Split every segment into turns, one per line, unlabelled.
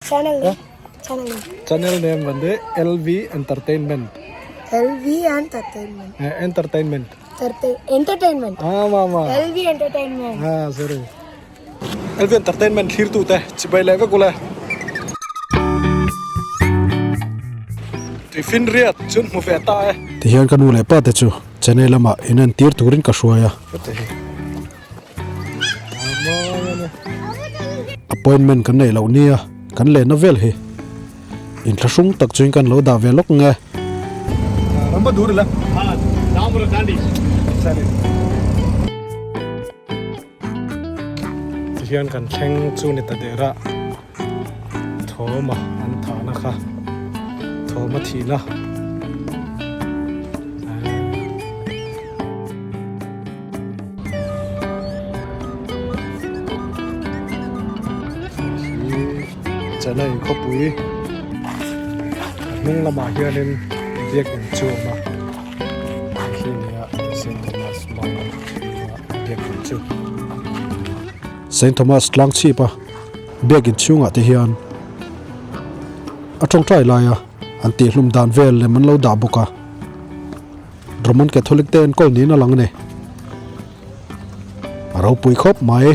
Channel name channel name
Channel name வந்து LV Entertainment.
LV entertainment.
Entertainment.
Entertainment.
ஆமா ஆமா.
LV entertainment.
Ha sorry. LV Entertainment thlir tu te chibai leh vek ule. Tui fin riat chun hmu ve ta e.
Tihian ka nu leh pa te chu Chennai lamah in en tir turin ka hruai a. Appointment kan neih loh nia kan lehna vel hi inthlahrung tak chuin kan lo dah ve lawk nge.
Tihian kan thleng chu ni ta der a thawma an thahna kha thawma thihna. Chennai khawpui hnung lamah hianin biakin chu a awm a hei hi nia Saint Thomas Mount biakin chu.
Saint Thomas tlang chhip a biakin chhungah te hian a tawngtai laia an tihhlum dan vel lem an lo dah bawk a. Roman Catholic te enkawl niin a lang a ni. A ropui khawp mai.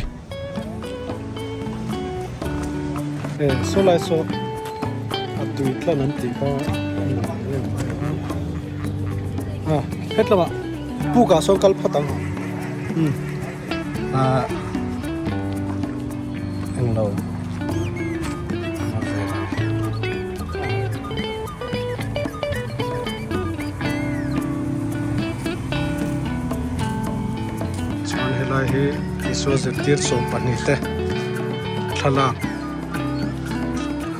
E saw lai saw a tui tlan an tih kha a ni ang em a het lamah pukah sawn kal phawt ang umm ah englo. Chuan helai hi Isua zirtir 12 te thlalak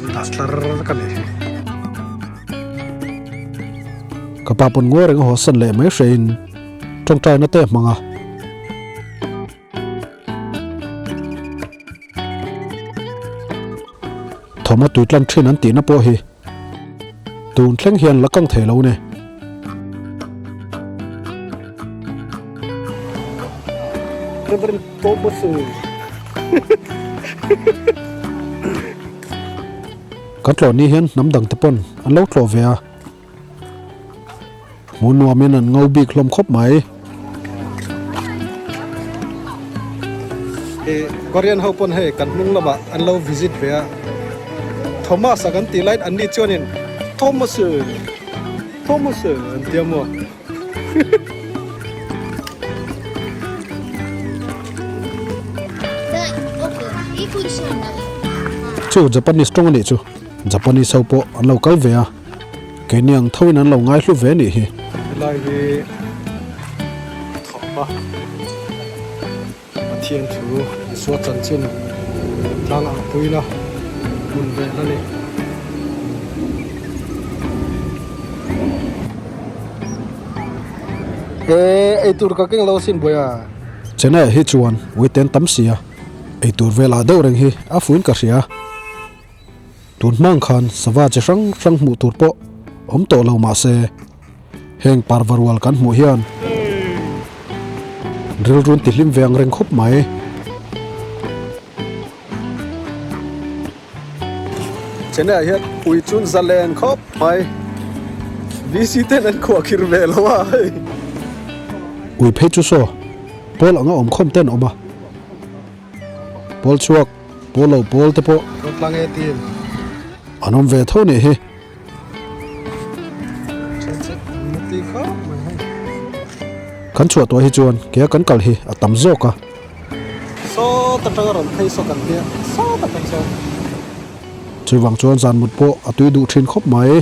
an dah tlar vek a ni hi.
Ka pa pawn ngawi reng a haw san leh mai hrein tawngtaina te a hmang a. Thawma tuitlan thin an tihna pawh hi tun thleng hian la kang thei lo ni. Kan tlawh ni hian hnam dang te pawn an lo tlawh ve a. Hmuh nuamin an ngo bik hlawm khawp mai.
I Korean ho pawn hei kan hnung lamah an lo visit ve a, Thomas a kan tih laiin an ni chuanin Thomas e, Thomas e an ti a maw.
Chu Japanese tawng a nih chu. Japanese ho pawh an lo kal ve a. Keini ang thoin an lo ngaihlu ve nih hi.
Helai hi thawhna Pathian thu Isua chanchin tlang ang puina hmun vel a ni. He eitur ka keng lo sin buai a.
Chennai ah hi chuan uiten tam sia eitur velah deuh reng hi a fuin ka hria. Tun hmang khan sava chi hrang hrang hmuh tur pawh awm tawh lo mah se, heng parva rual kan hmuh hian rilrun ti hlim ve ang reng khawp mai.
Chennai ah hian ui chun zalen khawp mai, VC ten an khuah khir ve lo a hei.
Ui phei chu saw pawl anga awm khawm ten awm a, pawl chhuak. Pawl lo pawl te pawh.
Rawtlang e team.
An awm ve tho nih hi. Kan chhuah tawh hi chuan kea kan kal hi a tam zawk a.
Saw ta tang a rawn phei saw kan tia saw ta tang saw.
Chuvang chuan zan mut pawh a tui duh thin khawp mai.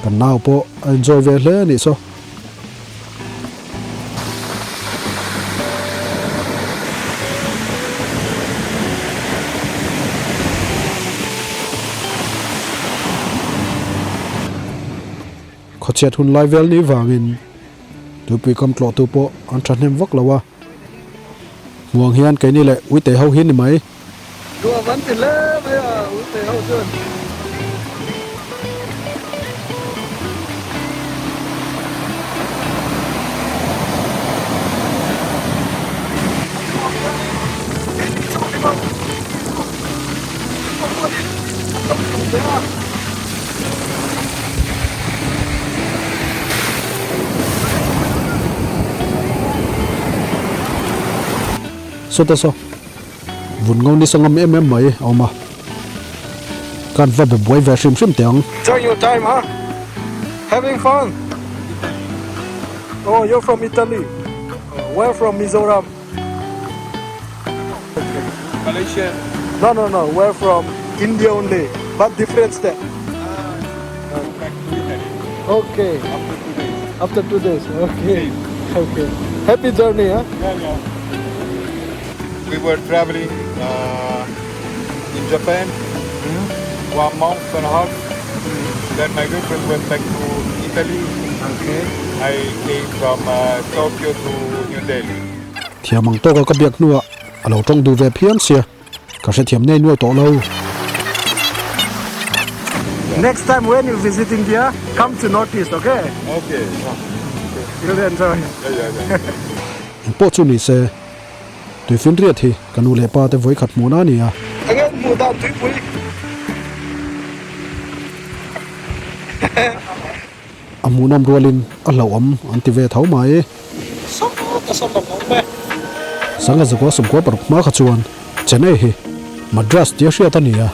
Kan nau pawh a enjoy ve hle a nih saw. Khawchhiat hun lai vel ni vangin tuipui kam tlawhtu pawh an thahnem vak lo a, hmuang hian keini leh Uitei ho hi ni mai.
Nuam an ti hle mai a, Uitei ho chuan.
Sawta saw vun ngo nisa ngam em em mai a awm a, kan va be buai ve hrim hrim teh ang.
Enjoy your time huh? Having fun? Oh, you're from Italy. Where from Mizoram?
Malaysia.
No, no, no. We're from India only, but different state.
Ah, back to Italy.
Okay.
After 2 days.
After 2 days. Okay. Okay. Happy journey, huh?
Yeah, yeah. We were traveling in Japan 1 month and a half. Then my girlfriend went back to Italy.
Okay.
I came from Tokyo to New Delhi.
Thiam ang tawka ka biak hnuah a lo tawng duh ve phian sia, ka hrethiam nei nuai tawh lo.
Next time when you visit India, come to North East, okay?
Okay.
You'll enjoy.
Yeah, yeah, yeah.
Engpawh chu ni se, Tuifinriat hi ka nu leh pa te vawikhat hmuhna a ni a.
Enge hmuh dan tuipui?
A hmuhnawm rualin a hlauhawm an ti ve tho mai. Sanga zakua sawmkua paruk hma kha chuan Chennai hi Madras tia hriat a ni a,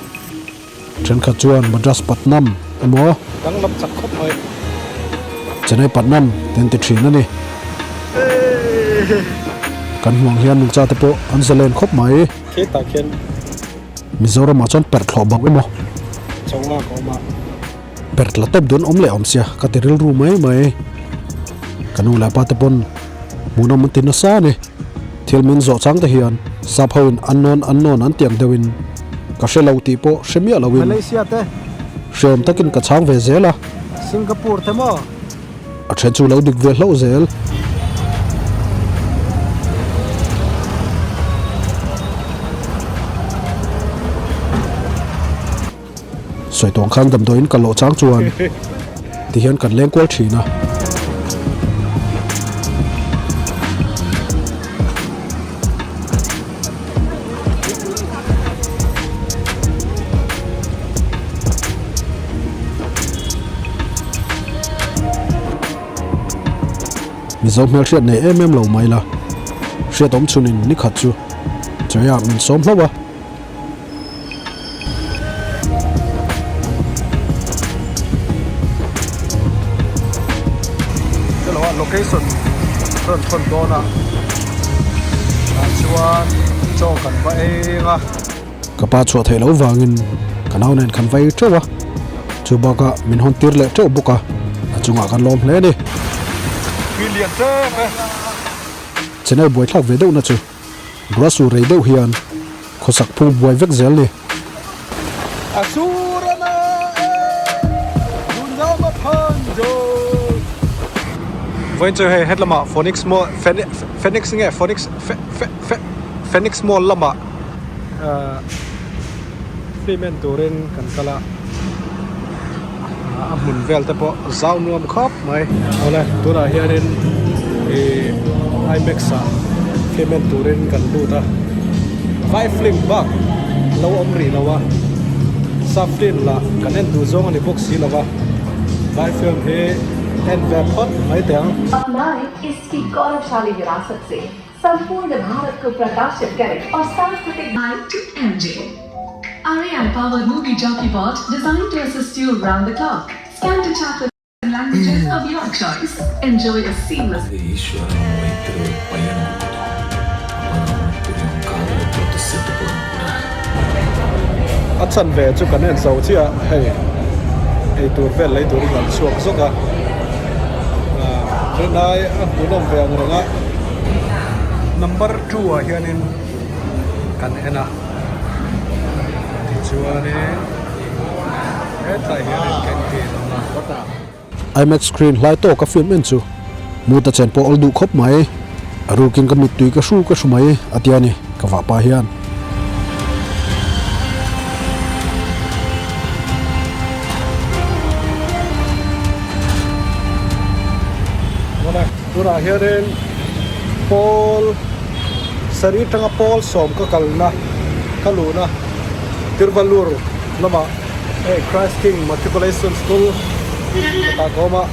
thenkhat chuan Madras Patnam emaw Chennai Patnam te an ti thin a ni. Kan hmuh ang hian nungcha te pawh an zalen khawp mai. Mizoramah chuan perh thlawh bang emaw. Per tla tawp dawn awm leh awm sia ka ti rilru mai mai. Ka nu leh pa te pawn hmuhnawm an ti nasa a ni. Thil min zawh chang te hian sap ho in an nawn an nawn an tiang deuh in ka hre lo tih pawh hre miah lo in
Malaysia te.
Hreawm takin ka chhang ve zel a.
Singapore te maw?
A then chu lo dik ve hlauh zel. Sawi tawng khan damdawiin ka lawh chang chuan ti hian kan leng kual thin a. Mizo hmelhriat nei em em lo mai la, hriat awm chhunin nikhat chu chawiah min sawm hlauh a.
Hello a location rawn thawn dawn a tah chuan chaw kan va eng a.
Ka pa chhuah theih loh vangin ka nau nen kan vai teuh a, chu bakah min hawn tir leh teuh bawk a, a chungah kan lawm hle a ni.
Tui lian tlem e.
Chennai buaithlak ve deuhna chu. Ruahsur rei deuh hian khawsak phung buai vek zel ni.
A sur a na e, Dunzama phan jo. Vawiin chu hei hetlama Phoenix Mall Phoenix nge Phoenix Phoenix Mall lamah film en turin kan kal a, a hmun vel te pawh zau nuam khawp mai. Awle tunah hianin ih IMAX ah film en turin kan lut a, vai film bak lo awm rih lo a, sap film lah kan en duh zawng a ni bawk si lo va, vai film hi en ve phawt mai teh ang.
संपूर्ण भारत को प्रकाशित करें और सांस्कृतिक By to MJ. Our AI-powered movie jockey bot designed to assist you round the clock. Scan to chat with languages of your choice. Enjoy a seamless
A chan ve chu kan en zo chiah hei eitur vel lei turin kan chhuak zawk a rinai a hmuhnawm ve ang reng a number 2 ah hianin kan en a tichuanin hetlai hianin canteen a awm a.
IMAX screen hlai tawk a film en chu mut a chen pawh awl duh khawp mai. A rukin ka mittui ka hru ka hru mai a tia ni ka vahpa hian.
Awle tunah hianin pawl sarih atanga pawl sawm ka kalna. ka luhna Tiruvallur lamah hei Christ King Matriculation School kawtah ka awm a,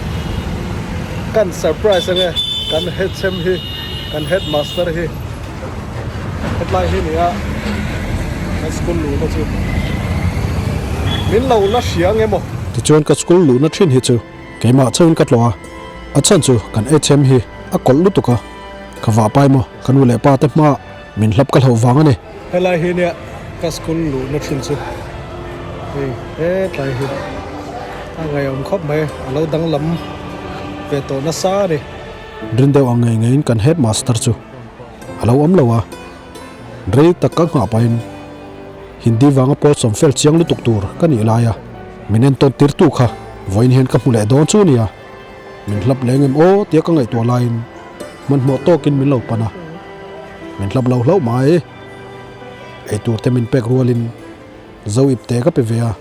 kan surprise ange kan HM hi kan headmaster hi hetlai hi nia kan school luhna chu min lo la hria ange maw.
Tichuan ka school luhna thin hi chu keimah chauhin ka tlawh a, a chhan chu kan HM hi a kawlh lutuk a, ka vahpai maw ka nu leh pa te hmaah Min hlap ka hlauh vang a ni.
Helai hi nia ka school luhna thin chu hei hetlai hi a ngaihawm khawp mai a lo danglam ve tawh nasa a ni.
Rin deuh ang ngei ngeiin kan headmaster chu a lo awm lo a, rei tak ka nghah pahin Hindi vanga pawl sawm fel chiang lutuk tur ka nih lai a, min entawn tirtu kha vawiin hian ka hmu leh dawn chu nia. Min hlap leng em aw tia ka ngaihtuah laiin hmanhmawh tawkin min lo pan a, min hlap lo hlauh mai. Eitur te min pek rualin zo ip te ka pe ve a,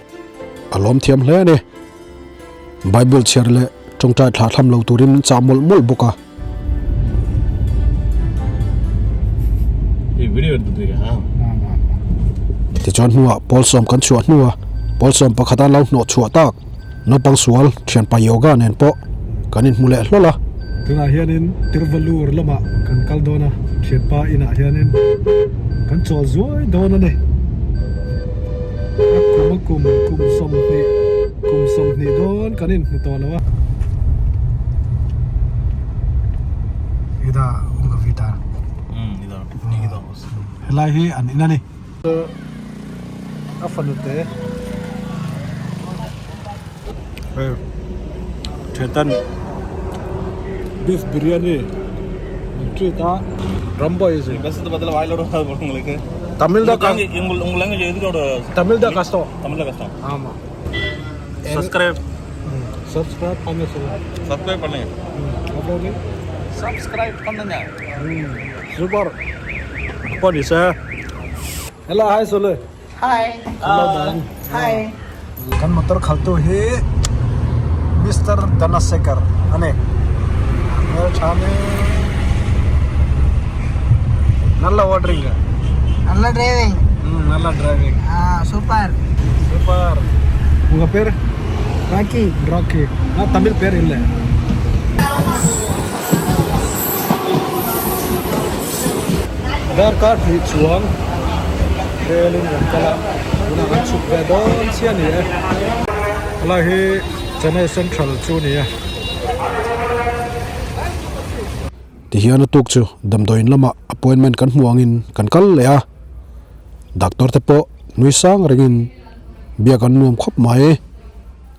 a lawm thiam hle a ni. Bible chhiar leh tawngtai thlah thlam lo turin min chah mawlh mawlh bawk a. Tichuan hnuah pawl sawm kan chhuah hnua pawl sawm pakhata lo hnawh chhuah tak naupang sual thianpa yoga nen pawh kan inhmu leh hlawl a.
Tunah hianin Tiruvallur lamah kan kal dawn a, thianpa inah hianin kan chawl zuai dawn a ni. A kum a kum kum sawmhnih kum sawmhnih dawn kan inhmu tawh lo a. Ida unga vita.
Ida ida
Helai hi an in a ni. A fanu te. Hei Chetan beef biryani min treat a. Rambo is it?
பேசுறது பதிலா வாயில விட உங்களுக்கு
Tamil தான்
உங்க உங்க language எதுக்கோட
Tamil தான் கஷ்டம்.
தமிழ்ல கஷ்டம்.
ஆமா.
சப்ஸ்கிரைப்
சப்ஸ்கிரைப் பண்ண சொல்லு.
சப்ஸ்கிரைப் பண்ணுங்க.
அப்புறம்
சப்ஸ்கிரைப் பண்ணுங்க.
சூப்பர். அப்பா நீ sir. Hello hi சொல்லு.
Hi hi.
Kan motor khaltu hi Mister Dhanasekar a ni. Hmel tha mek. நல்ல ஓடுறீங்க.
நல்ல டிரைவிங்.
ம் நல்ல driving.
ஆ super.
Super. உங்க பேர்?
ராக்கி.
ராக்கி. நான் தமிழ் பேர் இல்லை. Darkar hnih chuang rel in kan kal a, tunah kan chhuk ve dawn chiah a ni e. Helai hi Chennai Central chu a ni e.
Tihian a tuk chu damdawiin lamah appointment kan hmu angin kan kal leh a, doctor te pawh nui sang rengin biak an nuam khawp mai.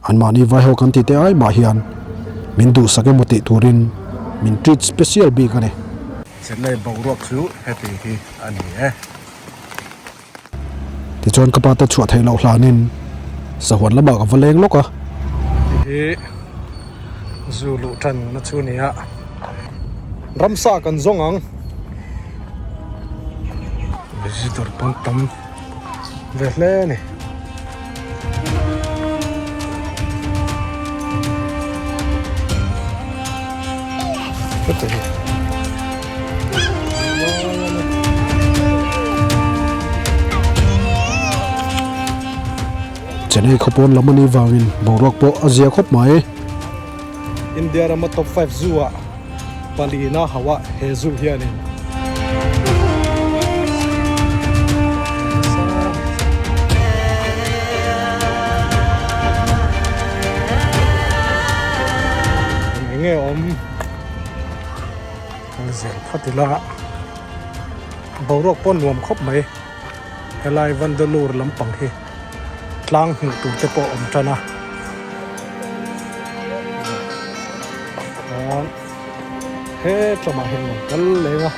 Anmahni vai ho kan tih te ai mah hian min duhsak emaw tih turin min treat special bik a ni.
Chennai boruak chu heti hi a ni e.
Tichuan ka pa te chhuah theih loh hlanin sahuan lamah ka va leng lawk a.
Heti hi zu luh tan na chu a ni a, ramsa kan zawng ang. Visitor pawn tam ve hle a ni.
Chennai khawpawn lam a nih vangin boruak pawh a zia khawp mai.
India rama top 5 zoo ah palina hauah he zoo hianin eng nge awm kan zel phawt ila boruak pawh nuam khawp mai helai Vandalur lampang hi tlang hmuh tur te pawh a awm tan a. He tlawmah hian rawn kal leng a.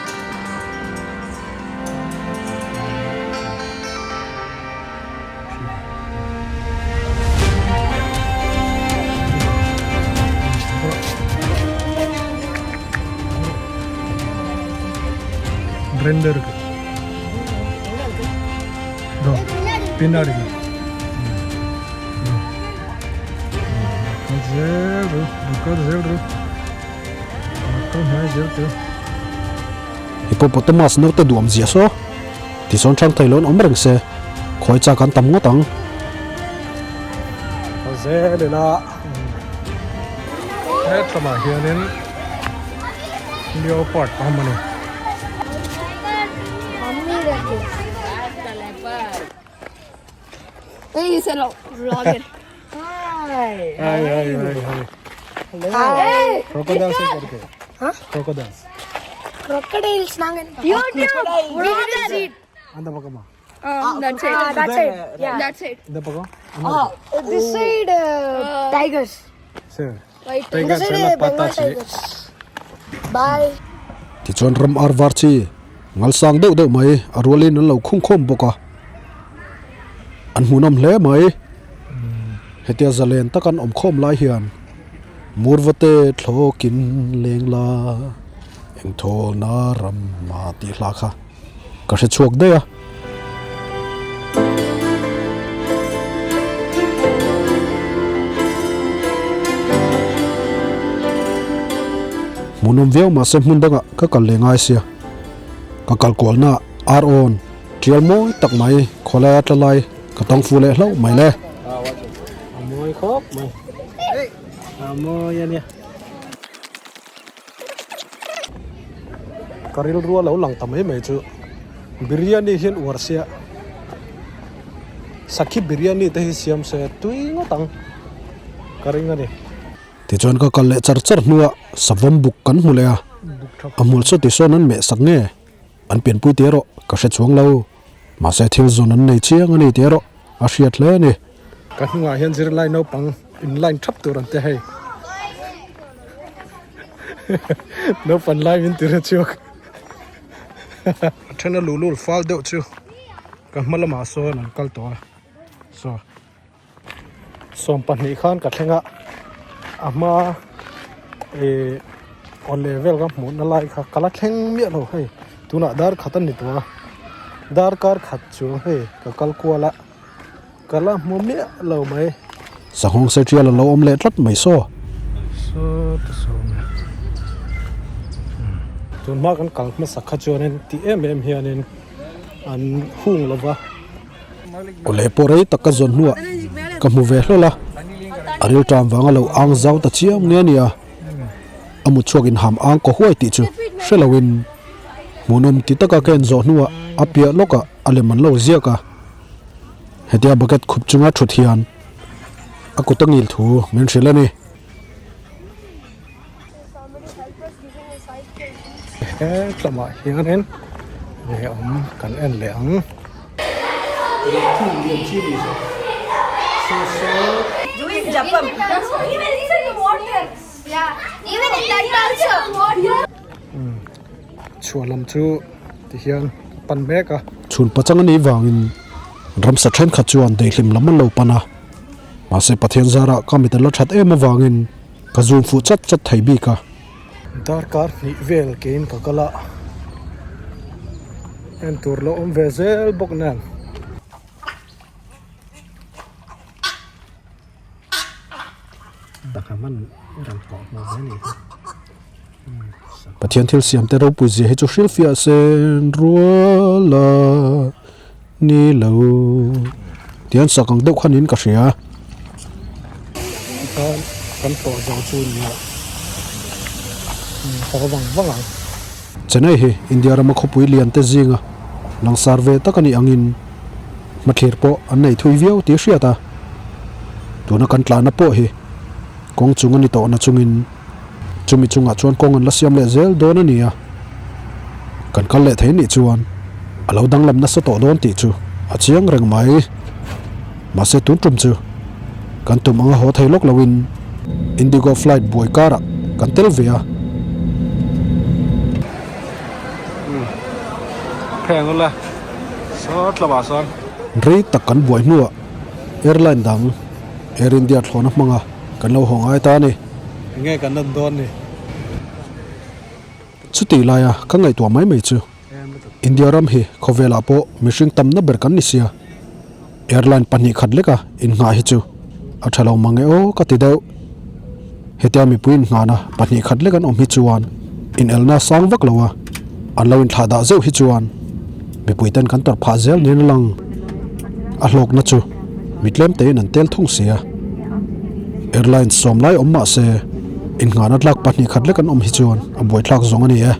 ரெண்டு இருக்கு இதோ பின்னாடி
Hippopotamus naute duam zia saw. Tichuan ṭhang thei loin awm reng se, khawi chak an tam ngawt ang.
Ka zel ila het lamah hianin leopard a awm a ni. Hi hi hi hi. Crocodiles இருக்கு. Crocodiles.
Crocodiles நாங்க YouTube
அந்த பக்கமா?
That side that side that side
இந்த பக்கம்?
This side tigers
சரி.
இந்த
Tigers
side
எல்லாம்
பெங்கால்
பார்த்தாச்சு.
tigers bye
Tichuan ram ar var chi ngal sang deuh deuh mai a rualin an lo khung khawm bawk a, an hmuhnawm hle mai. Hetia zalen tak an awm khawm lai hian Murvate thlawkin leng la engthawlna ram ma tih hla kha ka hre chhuak daih a. Hmuhnawm viau mahse hmun dangah ka kal leh ngai sia. Ka kal kualna ar awn tial mawi tak mai khawlaia tla lai ka tang fu leh hlauh mai le.
A mawi khawp mai. A mawi a nia. Ka rilru a lo lang ta mai mai chu biryani hian uar sia sakhi biryani te hi siam se tui ngawt ang ka ring a ni.
Tichuan ka kal leh char char hnuah savawm buk kan hmu leh a, a hmul saw ti sawn an meh sak nge an pianpui tih erawh ka hre chuang lo, mahse thil zawn an nei chiang a ni tih erawh a hriat hle a ni.
Ka hnungah hian zirlai naupang in line thap tur an ti hei. Naupan lai min ti hre chhuak. A then a luhlul fal deuh chu ka hma lamah sawn an kal tawh a, saw 12 khan ka thleng a, a hma ih awle vel ka hmuhna lai kha ka la thleng miah lo hei tunah dar khat a ni tawh a, darkar khat chuang hei ka kal kual a. Ka la hmu miah lo mai.
Sanghawng Setial a lo awm leh tlat mai saw.
Saw ta saw mai. Tun hma kan kal hmasa kha chuanin ti em em hianin an hung lo va.
Awle pawh rei tak ka zawn hnuah ka hmu ve hlawl a, a rilṭam vanga lo ang zau ta chiam nge nia, a mut chhuak inham ang kaw huai tih chu hre loin hmuhnawm ti taka ka en zawh hnuah a piah lawkah a lem an lo ziak a. Hetia bucket khup chunga thut hian a kut a ngil thu min hrilh a ni.
He tlamah hianin nge awm kan en leh ang. Chhuah lam chu ti hian a pan mek a.
Chhun pachang a nih vangin ramsa thenkhat chuan daihlim lam an lo pan a, mahse Pathian zarah ka mit a la that em avangin ka zoom fuh chat chat thei bik a.
Darkar hnih vel kein ka kal a, en tur lo awm ve zel bawk nen.
Pathian thil siam te ropui zia hi chu hrilhfiah sen rual a ni lo tih an sak ang deuh khan in ka hria.
Tikhan kan tlawh zo chu nia haw vang vang ang.
Chennai hi India rama khawpui lian te zinga langsar ve tak a nih angin hmathlir pawh an nei thui viau tih hriat a, tuna kan tlahna pawh hi kawng chung a ni tawhna chungin chumi chungah chuan kawng an la siam leh zel dawn a ni a, kan kal leh thei nih chuan a lo danglam nasa tawh dawn tih chu a chiang reng mai. Mahse tun tum chu kan tum anga haw thei lawk loin Indigo flight buai karah kan tel ve a.
Pheng ula sawt lamah sawn.
Rei tak kan buai hnuah airline dang Air India thlawhna hmanga kan lo haw ngai ta a ni.
Enge kan lan dawn ni?
Chutih laia ka ngaihtuah mai mai chu India ram hi khawvelah pawh mihring tamna ber kan ni sia, airline 2 khat leka innghah hi chu a tha lo mang e aw ka ti deuh. Hetia mipui innghahna 2 khat lek an awm hi chuan inelna sang vak lo a, an lo inthlah dah zeuh hi chuan Mipui ten kan tawrh phah zel niin a lang. A hlawkna chu mi tlem tein an tel thung sia. Airlines sawm lai awm mah se innghahna tlak pahnih khat lek an awm hi chuan a buaithlak zawng a ni e.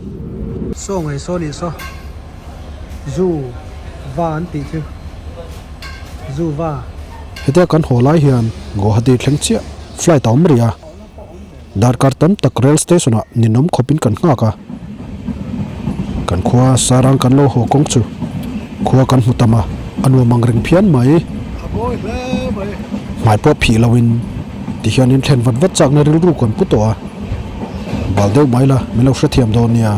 Saw ngei saw nih saw zu va an tih chu zu va.
Hetia kan haw lai hian Guwahati thleng chiah flight a awm rih a. Darkar tam tak rail station ah ninawm khawpin kan nghak a, kan khua Sarang kan lo haw kawng chu khua kan hmu tam a, a nuam ang reng phian mai. Hmai pawh phih loin tihianin thlen vat vat chakna rilru kan pu tawh a, bal deuh mai la min lo hrethiam dawn nia.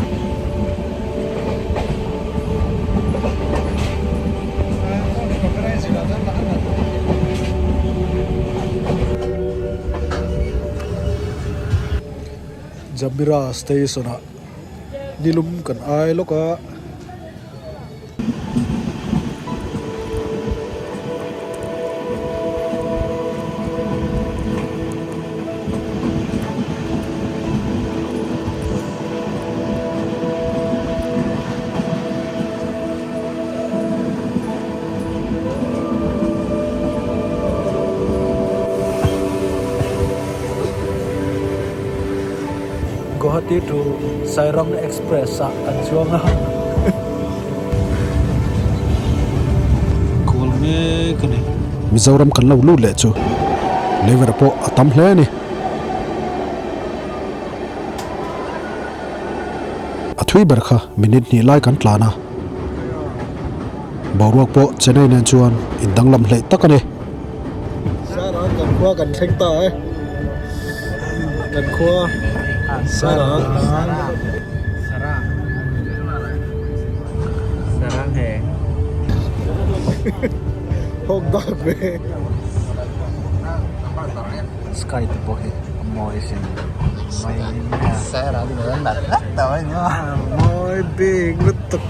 Jamira station ah nilum kan ai lawk a. Guwahati to Sairang Express ah kan chuang a
Kawl mek a ni.
Mizoram kan lo lut leh chu lever pawh a tam hle a ni. A thui ber kha minute hnih lai kan tlan a. Boruak pawh Chennai nen chuan in danglam hleih tak a ni.
Sarang kan khua kan thleng ta e. Kan khua Sarang.
Sarang. Sarang he.
Hawk dak ve.
Sky te pawh hi a mawi sin
Mawi bik lutuk.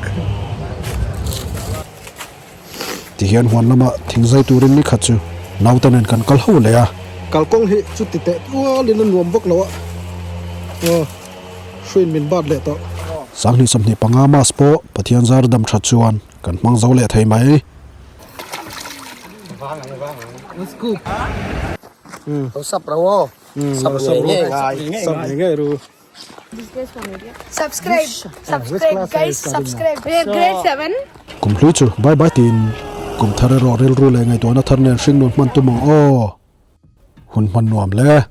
Tihian huan lama thing zai turin ni khat chu naute nen kan kal ho leh a.
Kalkawng hi chuti teh tualin a nuam vak lo a, aw hruin min bat leh tawh.
Sanghnih 25 Mass pawh Pathian zar dam that chuan kan hmang zo leh thei mai.
Subscribe, subscribe guys, subscribe. We are grade 7.
Kum hlui chu bye bye tiin kum thar erawh rilru leh ngaihtuahna thar nen hring nun hman tum ang aw. Hun hman nuam le.